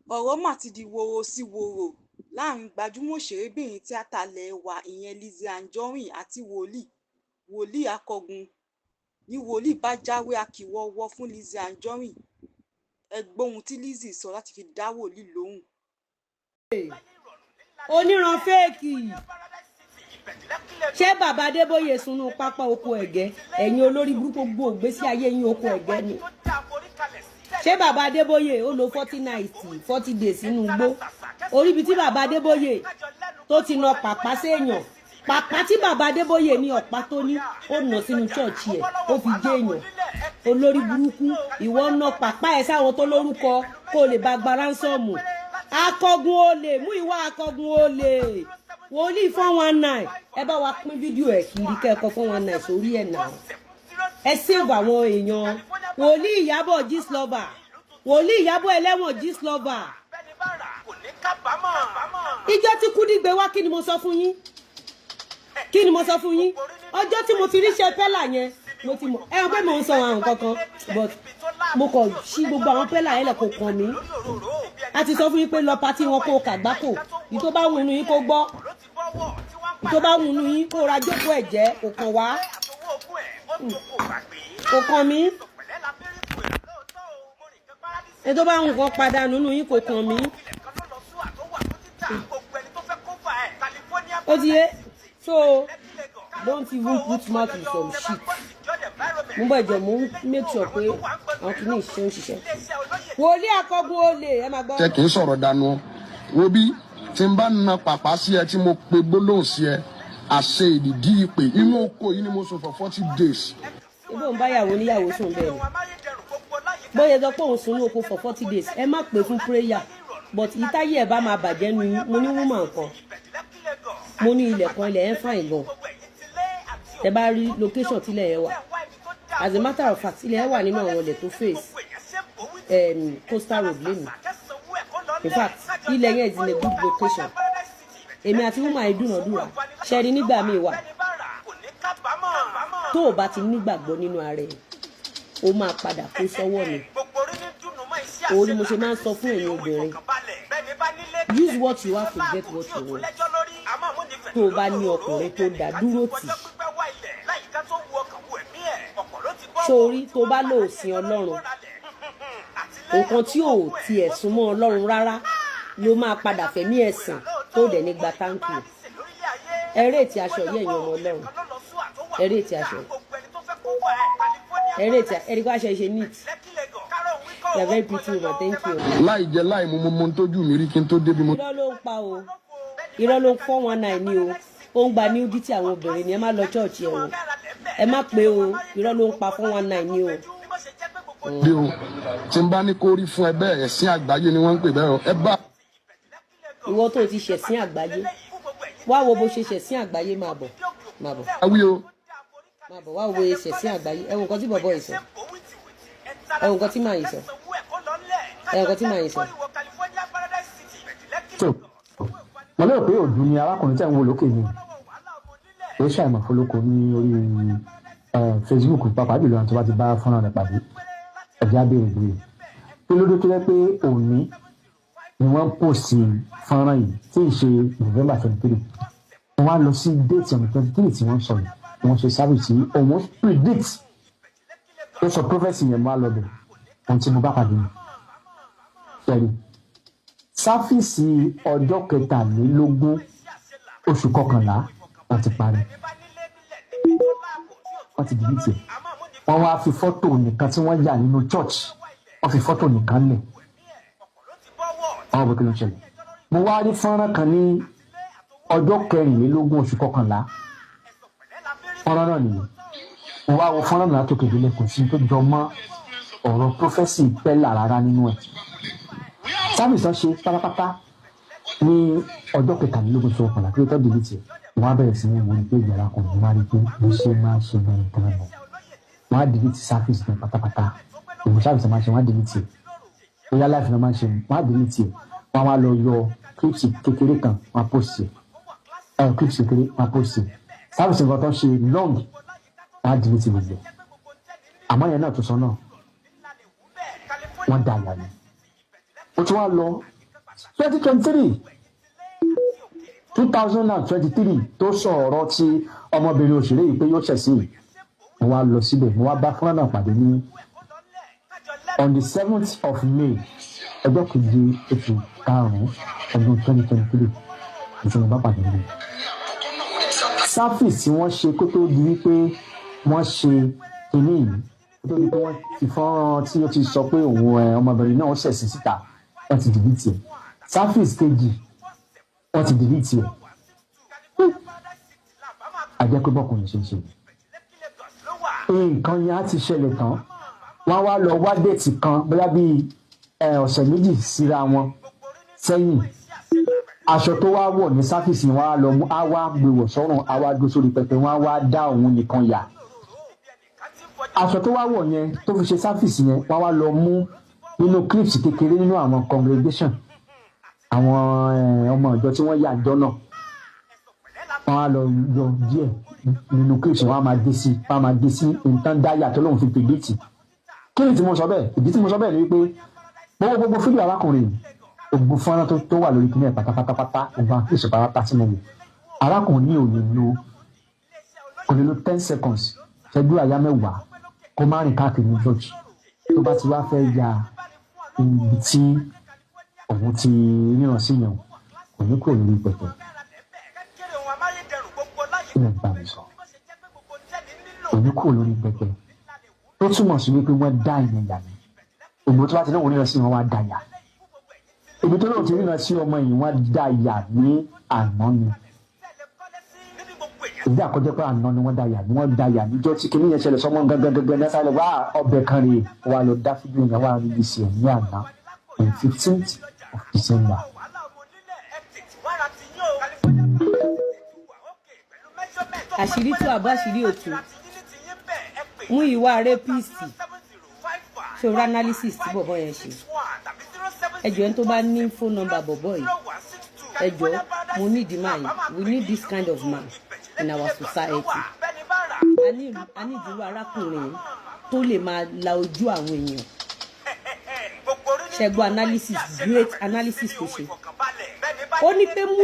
Ọ̀rọ̀ mà ti di woro sí woro láàrin gbajúmọ̀ òṣèrébìnrin tíáta ilé wa ìyẹn Lizzy Anjorin àti wòlíì Akọ̀gùn ní wòlíì bá jáwé akíwọ́wò fún Lizzy Anjorin. Ẹ gbọ́ ohun tí Lizzy sọ láti fi dá wòlíì lóhùn. Oníran fake. Ṣé bàbá Adébóyè sunú pápá oko ẹ̀gẹ́? Ẹ̀yin olórí burúkú, gbogbo ògbésí ayé yín, oko ẹ̀gẹ́ ni. Ṣé bàbá Adébóyè ó lo 40 nights 40 days sínú igbó? Orí ibi tí bàbá Adébóyè tó ti na pàpà séèyàn, pàpà tí bàbá Adébóyè ní, ọ̀pá tó ní, ó nà sínú church ẹ̀, ó fi jẹ́ èèyàn. Olórí burúkú, ìwọ na pàpà ẹ̀ sáwọn tó lórúkọ kó o lè bá gba ransom. Akọgun olè mú ìwà, akọgun olè, wòlíì 419. Ẹ bá wa pín fídíò ẹ̀ kiri, kẹ́ẹ̀kọ́ 419 sórí ẹ̀ náà. Ẹ save àwọn èèyàn. Wòlíì Ìyábọ̀ Gistlover, wòlíì Ìyábọ̀ ẹlẹ́wọ̀n Gistlover. Ìjọ tí Kúdí gbé wá, kí ni mo sọ fún yín? Kí ni mo sọ fún yín? Ọjọ́ tí mo ti ríṣẹ́ pẹ́là yẹn, mo ti mọ̀. Ẹ hàn pé mò ń sọ àwọn kankan, but mo kàn ṣí gbogbo àwọn pẹ́là yẹn lẹ̀, kò kàn mí. A ti sọ fún yín pé lọ party wọn, kó kàgbákò. Ìyí tó bá wù inú yín kó gbọ́, ìyí tó bá wù inú yín kó ra jókòó ẹ̀jẹ̀, kò kàn wá, kò kàn mí. Ẹni tó bá wù kàn padà nínú yín, kò kàn mí. Ó ti yé. So don't even put mouth in some shit. Mo bọ̀ ìjọ, mo ń make sure pé àwọn kìíní ìṣe ń ṣiṣẹ́. Wòlíì akọgun olè, ẹ máa gbọ́. Tẹ kì í sọ̀rọ̀ dànù. Wo bí tí n bá na pàpà sí ẹ, tí mo pe gbólóhùn sí ẹ, àṣẹ ìdìdí ìpè inú oko yìí ni mo sùn for 40 days. Ibo ń báyàwó níyàwó sùn bẹ́ẹ̀ ni. Bóyá sọ pé òun sùn ní oko for 40 days, ẹ má pè fún prayer, but ìtayé ẹ bá máa bàjẹ́ nu. Mo ní woman kan, mo ní ilẹ̀ kan, ilẹ̀ yẹn fine gan. Ẹ bá rí location tílẹ̀ yẹn wà, as a matter of fact, ilẹ̀ yẹn wà nínú àwọn ilẹ̀ tó face coastal road lẹ́nu. In fact, ilẹ̀ yẹn is in a good location. Èmi àti woman yìí dúnàdúrà. Ṣẹ́rí, nígbà míì wà tó o bá ti nígbàgbọ́ nínú ara ẹ̀, ó máa padà kó sọ́wọ́ mi. Òun ni mo ṣe máa ń sọ fún ẹ̀yin obìnrin, use what you have to get what you want. Tó o bá ní ọkùnrin tó dá dúró tì, sórí tó bá lò sí Ọlọ́run, nǹkan tí ò tiẹ̀ súnmọ́ Ọlọ́run rárá ló máa padà fẹ̀mí ẹ̀sìn tó dẹ̀ ní gba thank you. Eré ètí aṣọ yìí, ẹ̀yin ọmọ Ọlọ́run, eré ètí aṣọ, eré ètí ẹ̀rí kó aṣọ ìṣe neat. You are very pretty woman, thank you. Láì jẹ láì mu, mo mọ ohun tójú mi rí kí n tó débi mo. Irọ́ ló ń pa o, irọ́ ló ń. 419 ni o. Ó ń gba nudity àwọn obìnrin ni. Ẹ má lọ church ẹ o, ẹ má pé o. Irọ́ ló ń pa, 419 ni o. Dé o, tí n bá ní kó rí fún ẹ bẹ́ẹ̀, ẹ̀sìn àgbáyé ni wọ́n ń pè bẹ́ẹ̀ o, ẹ bá. Ìwọ tó ti ṣẹ̀sín àgbáyé, wá wo bó ṣe ṣẹ̀sín àgbáyé. Máa bọ̀, máa bọ̀. Awí o. Máa bọ̀, wá wo bó ṣe ṣẹ̀sín àgbáyé. Ẹ wo nǹkan tí bọ̀bọ̀ yìí sọ, ẹ wo nǹkan tí màá yìí sọ, ẹ wo nǹkan tí màá yìí sọ. So mo lérò pé òdu ni arákùnrin tẹ̀ ń wo lókè ni. Ó ṣàìmọ̀ fọlọ́kọ ní orí Facebook, pàápàá jùlọ àwọn tó bá ti bá fọ́nrán rẹ̀ pàdé. Ẹ̀jẹ̀ á béèrè béèrè kí ló dé tó yẹ pé òní ni wọ́n post fọ́nrán yìí, tí ì ṣe November 23. Wọ́n wá lọ sí date on 23 tí wọ́n sọ yìí, wọ́n ṣe service yìí, òun predict, ó sọ prophecy yẹn. Wá lọ bẹ̀, ohun tí mo bá pàdé ni ṣẹ́rí service ọjọ́ 23 oṣù kọkànlá, wọ́n ti parí, wọ́n ti delete ẹ̀. Wọ́n wá fi fọ́tò nìkan tí wọ́n yà nínú church, wọ́n fi fọ́tò nìkan lẹ̀. Àwọn òbí, kí ló ń ṣẹlẹ̀? Mo wá rí fọ́nrán kan ní ọjọ́ 24 oṣù kọkànlá. Fọ́nrán náà nìyí. Mo wá wo fọ́nrán náà látòkè délẹ̀, kò sí tó jọ mọ́ ọ̀rọ̀ prophecy pẹ́lá rárá nínú ẹ̀. Service tán ṣe pátápátá ní ọjọ́ 23 oṣù kọkànlá, kí ló tọ́ delete ẹ̀? Wọ́n á bẹ̀rẹ̀ sí ní wọ́n pé ìyàrá kan, wọ́n á rí pé bó ṣe máa ṣe bẹ́ẹ̀ gan lọ, wọ́n á delete service náà pátápátá. Òun service máa ṣe, wọ́n á delete ẹ̀. Bóyá live náà máa ṣe, wọ́n á delete ẹ̀. Wọ́n á wá lọ yọ clips kékeré kan, wọ́n á post ẹ̀. Ẹ̀ clips kékeré, wọ́n á post ẹ̀. Service nǹkan tó ṣe long, wọ́n á delete gbogbo ẹ̀. Àmọ́ yẹn náà tó sọ náà, wọ́n dà yà ni. Ó tún wá lọ. 2023, 2023 tó sọ ọ̀rọ̀ tí ọmọbìnrin òṣèré yìí pé yóò ṣẹ̀ sí yìí, mo wá lọ síbẹ̀, mo wá bá fúnra náà pàdé ní on the 7th of May, ọjọ́ keje oṣù karùn-ún ọdún 2023. Ìṣòro bá pàdé níbẹ̀. Service tí wọ́n ṣe kó tó di wípé wọ́n ṣe kinní yìí, kó tó di pé wọ́n ti fọ́nrán tí ó ti sọ pé òun ẹ ọmọbìnrin náà ṣẹ̀sìn síta, wọ́n ti delete ẹ̀. Service kejì, wọ́n ti delete ẹ̀. Àjẹ́ pé bọ́kùnrin ṣe ń ṣe nǹkan yẹn á ti ṣẹlẹ̀ tán, wọ́n wá lọ wá date kan, bóyá bíi ọ̀sẹ̀ 2 síra wọn sẹ́yìn. Aṣọ tó wá wọ̀ ní service wọn á lọ mú, á wá gbé wọ̀ sọ́rùn, á wá gbé sórí pẹpẹ, wọn á wá dá òun nìkan yà. Aṣọ tó wá wọ̀ yẹn tó fi ṣe service yẹn, wọ́n wá lọ mú nínú clips kékeré nínú àwọn congregation, àwọn ọmọ ìjọ tí wọ́n yà jọ náà. Wọ́n á lọ yọ díẹ̀ nínú clips, wọ́n á máa dé sí, wọ́n á máa dé sí nǹkan dáyà tó lóun fi predict. Kí ni tí mo sọ bẹ́ẹ̀? Ìdí tí mo sọ bẹ́ẹ̀ ni wípé gbogbo fídíò arákùnrin yìí, gbogbo fọ́nrán tó wà lórí kíní ẹ̀ pátápátápátá, gbogbo àwọn clips pátápátá tí mo wò, arákùnrin yìí ò lè lo, kò lè lo 10 seconds, ṣẹ́jú àyá 10, kó má rìn káàkiri ní church. Tó bá ti wá fẹ́ ya ibi tí òun ti ríran sí yẹn, kò ní kúrò lórí pẹpẹ. Kí lè bá mi sọ? Kò ní kúrò lórí pẹpẹ, tó túmọ̀ sí wípé wọ́n dá ìyẹn yà ní ògbó. Tó bá ti lóun ríran sí wọn, wá dá yà. Ibi tó lóun ti ríran sí ọmọ yìí, wọ́n dá yà ní àná ni. Ìdí àkọjẹ́ pé àná ni wọ́n dá yà ní, wọ́n dá yà níjọ́ tí kinní yẹn ṣẹlẹ̀ sọmọ gangan gangan ní sáré wá ọbẹ̀ kan rèé, wà lọ dá fídíò yẹn, wà release ẹ̀ ní àná, on 15th of December. Àṣírí tú àbọ̀, àṣírí òtún. Múyìwá rapist, ṣòro analysis tí bọ̀bọ̀ yẹn ṣe. Ẹjọ́, ẹni tó bá ní phone number bọ̀bọ̀ yìí, ẹjọ́, mo need the man. We need this kind of man in our society. A ní ìdúró arákùnrin tó lè máa la ojú àwọn èèyàn. Ṣẹ́gun analysis, great analysis tó ṣe, ó ní pé mú